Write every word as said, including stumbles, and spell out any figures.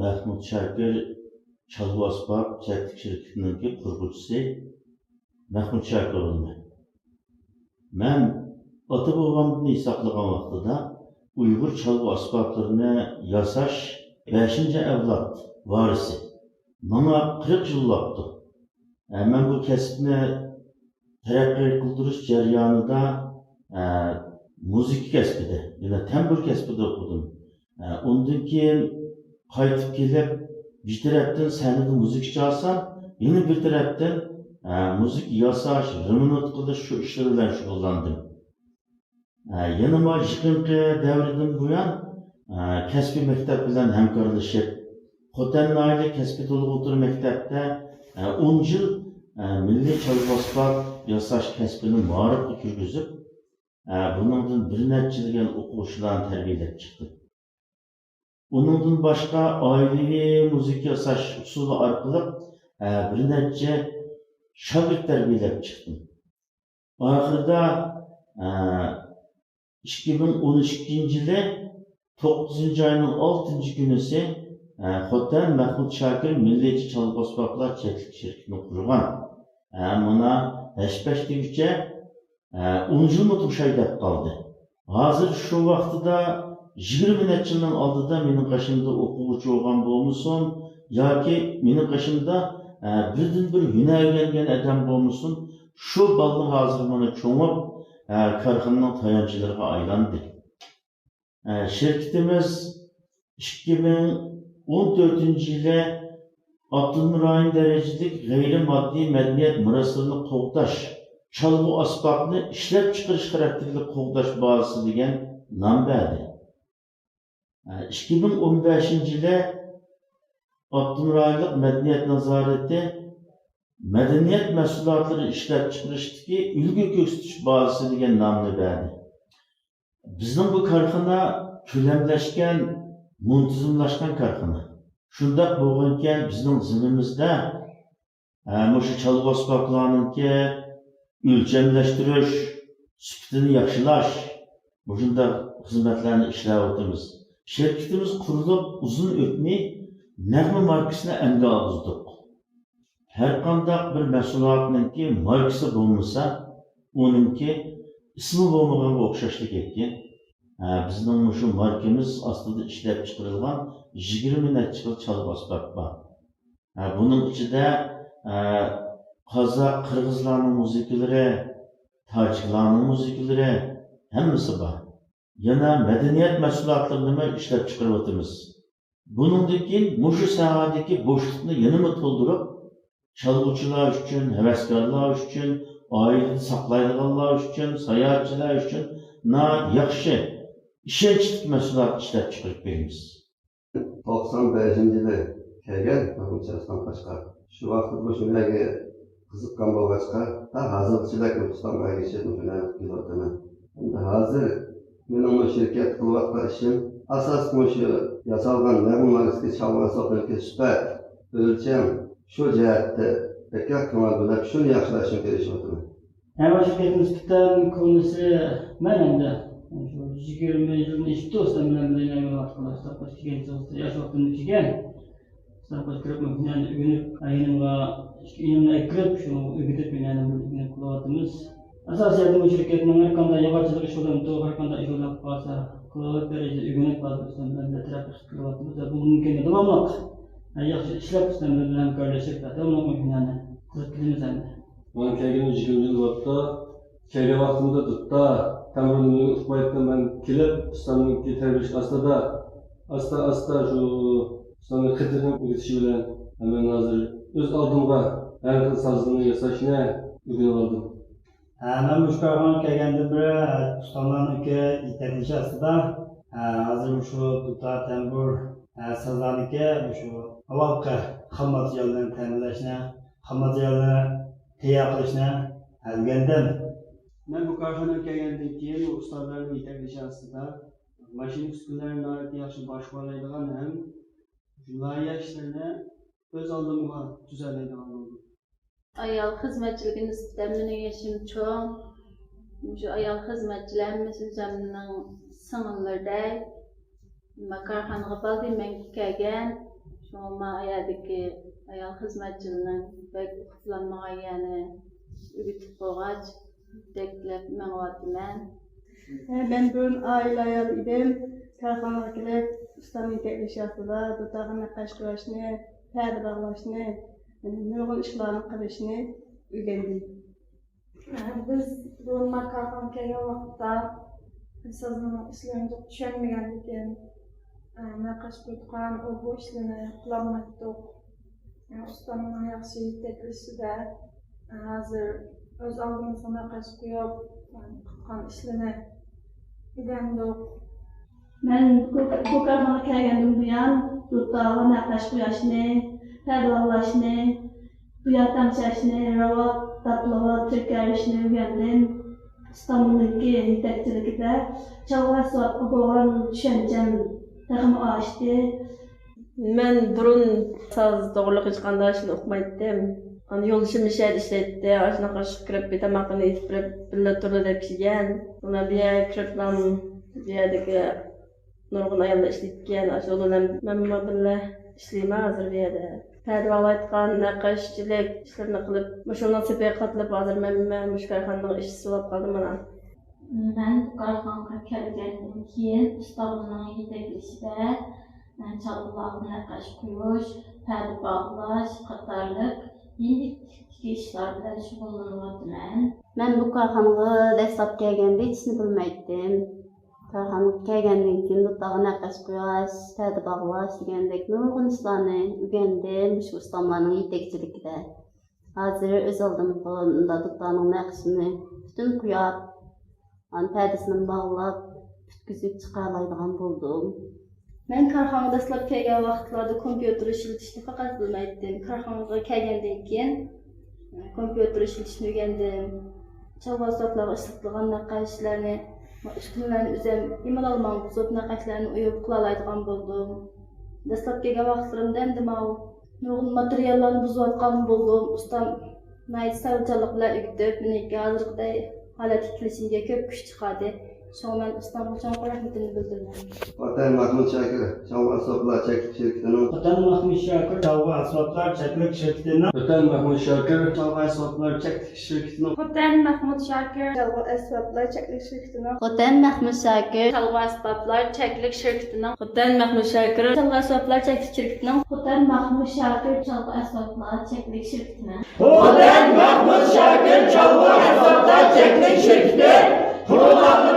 مەخمۇت شاكىر چالغۇ ئەسۋاب چەكلىك شىركىتىنىڭكى قۇرغۇچىسى مەخمۇت شاكىر بولىمەن. مەن ئاتا-بوۋامدىن ھېسابلىغان ۋاقتىدا ئۇيغۇر چالغۇ ئەسۋابلىرىنى ياساش بەشىنچى ئەۋلاد ۋارىسى. ماڭا قىرىق يىل بوپتۇ. ئە، مەن بۇ كەسىپنى تەرەققىي قىلدۇرۇش جەريانىدا، ئە، مۇزىكا كەسپىدە، يەنى تەمبۇر كەسپىدە ئوقۇدۇم. ئە، ئۇندىن كېيىن قايتىپ كېلىپ، بىر تەرەپتىن سەھنىدە مۇزىكا چالسام، يەنە بىر تەرەپتىن، ئە، مۇزىكا ياساش، رېمونت قىلىش، شۇ ئىشلار بىلەن شۇغۇللاندىم. ئە، يەنىمۇ يېقىنقى دەۋردىن بۇيان، ئە، كەسپىي مەكتەپ بىلەن ھەمكارلىشىپ، خوتەن ناھىيەلىك كەسپىي تولۇق ئوتتۇرا مەكتەپتە، ئە، ئون يىل، ئە، مىللىي چالغۇ ئەسۋاب ياساش كەسپىنى مائارىپقا كىرگۈزۈپ، ئە، بۇنىڭدىن بىر نەچچە يىل ئوقۇغۇچىلارنى تەربىيەلەپ چىقتىم. ئۇنىڭدىن باشقا، ئائىلىۋى مۇزىكا ياساش ئۇسۇلى ئارقىلىق، ئە، بىر نەچچە شاگىرت تەربىيەلەپ چىقتىم. ئاخىرىدا، ئە، ئىككى مىڭ ئون ئىككىنچى يىلى توققۇزىنچى ئاينىڭ ئالتىنچى كۈنىسى، ئە، خوتەن مەخمۇت شاكىر مىللىيچە چالغۇ ئەسۋابلار چەكلىك شىركىتىنى قۇرغان. ئە، مانا، ھەش-پەش دېگۈچە، ئە، ئون يىلمۇ توشاي دەپ قالدى. ھازىر شۇ ۋاقتىدا يىگىرمە نەچچە يىلنىڭ ئالدىدا مېنىڭ قېشىمدا ئوقۇغۇچى بولغان بولمىسۇن ياكى مېنىڭ قېشىمدا، ئە، بىردىنبىر ھۈنەر ئۆگەنگەن ئادەم بولمىسۇن، شۇ بالىلار ھازىر مانا چوڭىيىپ، ئە، كارخانىنىڭ تايانچلىرىغا ئايلاندى. ئە، شىركىتىمىز ئىككى مىڭ ئون تۆتىنچى يىلى ئاپتونوم رايون دەرىجىلىك غەيرىي ماددىي مەدەنىيەت مىراسلىرىنى قوغداش، چالغۇ ئەسۋابىنى ئىشلەپچىقىرىش خاراكتېرلىك قوغداش بازىسى دېگەن نام بەردى. ئىككى مىڭ ئون بەشىنچى يىلى ئاپتونوم رايونلۇق مەدەنىيەت نازارىتى مەدەنىيەت مەھسۇلاتلىرى ئىشلەپچىقىرىشتىكى ئۈلگە كۆرسىتىش بازىسى دېگەن نامنى بەردى. بىزنىڭ بۇ كارخانا كۆلەملەشكەن، مۇنتىزىملاشقان كارخانا. شۇنداق بولغانىكەن، بىزنىڭ زېمىنىمىزدە، ئە، مۇشۇ چالغۇ ئەسۋابلارنىڭكى ئۆلچەملەشتۈرۈش، سۈپىتىنى ياخشىلاش، مۇشۇنداق خىزمەتلەرنى ئىشلەۋاتىمىز. شىركىتىمىز قۇرۇلۇپ ئۇزۇن ئۆتمەي، نەغمە ماركىسىنى ئەنگە ئالغۇزدۇق. ھەرقانداق بىر مەھسۇلاتنىڭكى ماركىسى بولمىسا، ئۇنىڭكى ئىسمى بولمىغانغا ئوخشاشلا گەپكەن. ھە، بىزنىڭ مۇشۇ ماركىمىز ئاستىدا ئىشلەپچىقىرىلغان يىگىرمە نەچچە خىل چالغۇ ئەسۋاب بار. ھە، بۇنىڭ ئىچىدە، ھە، قازاق، قىرغىزلارنىڭ مۇزىكىلىرى، تاجىكلارنىڭ مۇزىكىلىرى، ھەممىسى بار. يەنە مەدەنىيەت مەھسۇلاتلىرىنىمۇ ئىشلەپچىقىرىۋاتىمىز. بۇنىڭدىن كېيىن مۇشۇ ساھەدىكى بوشلۇقنى يەنىمۇ تولدۇرۇپ، چالغۇچىلار ئۈچۈن، ھەۋەسكارلار ئۈچۈن، ئائىلىدە ساقلايدىغانلار ئۈچۈن، ساياھەتچىلەر ئۈچۈن ناھايىتى ياخشى، ئىشەنچلىك مەھسۇلات ئىشلەپچىقىرىپ بېرىمىز. توقسان بەشىنچى يىلى كەلگەن مەخمۇت شاكىر ئۇستام قەشقەر. شۇ ۋاقىتتا بۇ ھۈنەرگە قىزىققان بولغاچقا، تا ھازىرغىچە ئۇستامغا ئەگىشىپ مۇشۇ ھۈنەرنى قىلىۋاتىمەن. ئەمدى ھازىر مېنىڭ مۇشۇ شىركەتتە قىلىۋاتقان ئىشىم ئاساسلىق مۇشۇ ياسالغان نەغمە ماركىسىدىكى چالغۇ ئەسۋابلىرىدىكى سۈپەت، ئۆلچەم، شۇ جەھەتتە بەكرەك كۆڭۈل بۆلۈپ، شۇنى ياخشىلاشقا تىرىشىۋاتىمەن. ھەممە شىركەتنىڭ نىسبەتەن كونىسى مەن ئەمدى. شۇ يىگىرمە يىلدىن ئېشىپتۇ، سىلەر بىلەن بىللە ئۆگىنىۋاتقىلى. ئىستاپقا كەلگەن چاغدا ياش ۋاقتىمدا كەلگەن. ئىستاپقا كىرىپ مۇشۇ ھۈنەرنى ئۆگىنىپ، ئىنىمغا، ئىككى ئىنىمنى ئەكىرىپ، شۇ ئۆگىتىپ ھۈنەرنى ئۆگىنىپ قىلىۋاتىمىز. ئاساسىيەتتە بۇ شىركەتنىڭ ھەر قانداق ياغاچچىلىق ئىشى بولامدۇ، ھەر قانداق ئىش بولۇپ قالسا، قىلىۋالىپ دەرىجىدە ئۆگىنىپ ھازىر سىلەر بىلەن بىر تەرەپ قىلىۋاتىمىز. بۇ مۇمكىن داۋاملىق ياخشى ئىشلەپ، سىلەر بىلەن ھەمكارلىشىپ، داۋاملىق مۇشۇ ھۈنەرنى قىلىپ كېلىمىز ئەمدى. مەن كەلگىنىمگە يىگىرمە يىل بوپتۇ. كەلگەن ۋاقتىمدا دۇتتا، تەمبۇرنى ئۇقمايتتىم. مەن كېلىپ، ئۇستامنىڭكى تەربىيەلىشى ئاستىدا، ئاستا-ئاستا شۇ ئۇستامنىڭ خېتىنىڭ ئۆگىتىشى بىلەن مەن ھازىر ئۆز ئالدىمغا ھەر خىل سازلارنى ياساشنى ئۆگىنىۋالدىم. ھە، مەن مۇشۇ كارخانىغا كەلگەندىن بېرى، ھە، ئۇستاملارنىڭكى يېتەكلىشى ئاستىدا، ھە، ھازىر مۇشۇ دۇتار، تەمبۇر، ھە، سازلارنىڭكى مۇشۇ ئاۋۋالقى خام ماتېرىياللىرىنى تەمىنلەشنى، خام ماتېرىيالنى تەييار قىلىشنى ئۆگەندىم. مەن بۇ كارخانىغا كەلگەندىن كېيىن، ئۇستازلارنىڭ يېتەكلىشى ئاستىدا ماشىنا ئۈسكۈنىلەرنى ناھايىتى ياخشى باشقۇرالايدىغان ھەم لايىھە ئىشلىرىنى ئۆز ئالدىمغا تۈزەلەيدىغان بولدۇم. ئايال خىزمەتچىلىكى نىسبەتەن مېنىڭ يېشىم چوڭ. مۇشۇ ئايال خىزمەتچىلەر ھەممىسى ئۆزۈمنىڭ سىڭىللىرىدەك. كارخانىغا بالدۇر مەڭگۈ كەلگەن. شۇڭا ماڭا يەردىكى ئايال خىزمەتچىلىرىنىڭ بەك ئۇقۇپلانمىغان يەرنى ئۆگىتىپ بولغاچ، يېتەكلەپ مېڭىۋاتىمەن. مەن بۇرۇن ئائىلە ئايالى ئىدىم. كارخانىغا كېلىپ، ئۇستام يېتەكلىشى ئاستىدا دۇتارغا نەققاش قويۇشنى، پەردە باغلاشنى، نۇرغۇن ئىشلارنى قىلىشنى ئۆگەندىم. بىز بۇرۇن كارخانىغا كەلگەن ۋاقىتتا، سازنىڭ ئىشلىرىنى جىق چۈشەنمىگەندىكىن، نەققاش قۇيۇۋاتقان ئۇ بۇ ئىشلىرىنى قىلالمايتتۇق. ئۇستامنىڭ ياخشى يېتەكلىشىدە، ھازىر ئۆز ئالدىمىزغا نەققاش قويۇپ، قىلغان ئىشلىرىنى ئۆگەندۇق. مەن بۇ، بۇ كارخانىغا كەلگەندىن بۇيان، دۇتارغا نەققاش قوياشنى، پەردە باغلاشنى، بوياق تەڭشەشنى، راۋاب، داپلىۋا، تۈركەرىشنى ئۆگەندىم. ئۇستامنىڭكى يېتەكچىلىكىدە چالغۇ ئەسۋابىغا بولغان چۈشەنچەم تېخىمۇ ئاشتى. مەن بۇرۇن ساز توغرىلىق ھېچقانداق ئىشنى ئۇقمايتتىم. ئانا يولدىشىم مۇشۇ يەردە ئىشلەيتتى، ئاشۇنداق ئىشقا كىرىپ، بىر تاماقنى ئېتىپ بېرىپ، بىللە تۇرىدۇ دەپ كىرگەن. ئانا بۇ يەرگە كىرىپلا، بۇ يەردىكى نۇرغۇن ئاياللار ئىشلەيدىكەن، ئاشۇ بىلەن مەنمۇ بىللە ئىشلەيمەن ھازىر بۇ يەردە. پەردە باغلايدىغان، نەقىشچىلىك ئىشلىرىنى قىلىپ، مۇشۇنىڭ سېپىگە قاتىلىپ، ھازىر مەنمۇ مۇشۇ كارخانىنىڭ ئىشچىسى بولۇپ قالدىم مانا. مەن بۇ كارخانىغا كەلگەندىن كېيىن ئۇستامنىڭ يېتەكلىشىدە، مەن چالغۇلارغا نەقىش قويۇش، پەردە باغلاش قاتارلىق يېڭىلىك تىكىش ئىشلار بىلەن شۇغۇللىنىۋاتىمەن. مەن بۇ كارخانىغا دەسلەپ كەلگەندە ھېچنى بىلمەيتتىم. كارخانىغا كەلگەندىن كېيىن دۇتارغا نەقىش قويۇش، پەردە باغلاش دېگەندەك نۇرغۇن ئىشلارنى ئۆگەندىم مۇشۇ ئۇستاملارنىڭ يېتەكچىلىكىدە. ھازىر ئۆز ئالدىمغا مۇنداق دۇتارنىڭ نەقىشىنى پۈتۈن قويۇپ، ئانا پەردىسىنى باغلاپ، پۈتكۈزۈپ چىقالايدىغان بولدۇم. مەن كارخانىغا دەسلەپ كەلگەن ۋاقىتلاردا كومپيۇتېر ئىشلىتىشنى پەقەت بىلمەيتتىم. كارخانىغا كەلگەندىن كېيىن كومپيۇتېر ئىشلىتىشنى ئۆگەندىم. چالغۇ ئەسۋابلارغا ئىشلىتىدىغان نەقىشلەرنى، ئۈسكۈنىلەرنى ئۆزۈم ئىملا ماڭغۇزۇپ، نەقىشلەرنى ئويۇپ قىلالايدىغان بولدۇم. دەسلەپ كەلگەن ۋاقىتلىرىمدا ئەمدى ماۋۇ نۇرغۇن ماتېرىياللارنى بۇزۇۋاتقان بولدۇم. ئۇستام ناھايىتى سەۋرچانلىق بىلەن ئۆگىتىپ، مېنىڭكى ھازىرقىدەك ھالەتكە كېلىشىمگە كۆپ كۈچ چىقاردى. شۇڭا مەن ئۇستامغا چوڭقۇر رەھمىتىمنى بىلدۈرىمەن. خوتەن مەھمۇد شاكىر چالغۇ ئەسۋابلار چەكلىك شىركىتىنىڭ. خوتەن مەھمۇد شاكىر چالغۇ ئەسۋابلار چەكلىك شىركىتىنىڭ. خوتەن مەھمۇد شاكىر چالغۇ ئەسۋابلار چەكلىك شىركىتىنىڭ. خوتەن مەھمۇد شاكىر چالغۇ ئەسۋابلار چەكلىك شىركىتىنىڭ. خوتەن مەھمۇد شاكىر چالغۇ ئەسۋابلار چەكلىك شىركىتىنىڭ. خوتەن مەھمۇد شاكىر چالغۇ ئەسۋابلار چەكلىك شىركىتىنىڭ. خوتەن مەھمۇد شاكىر چالغۇ ئەسۋابلار چەكلىك شىركىتىنىڭ. خوتەن مەھمۇد شاكىر چالغۇ ئەسۋابلار چەكلىك شىركىتى قۇرۇلغانلىقى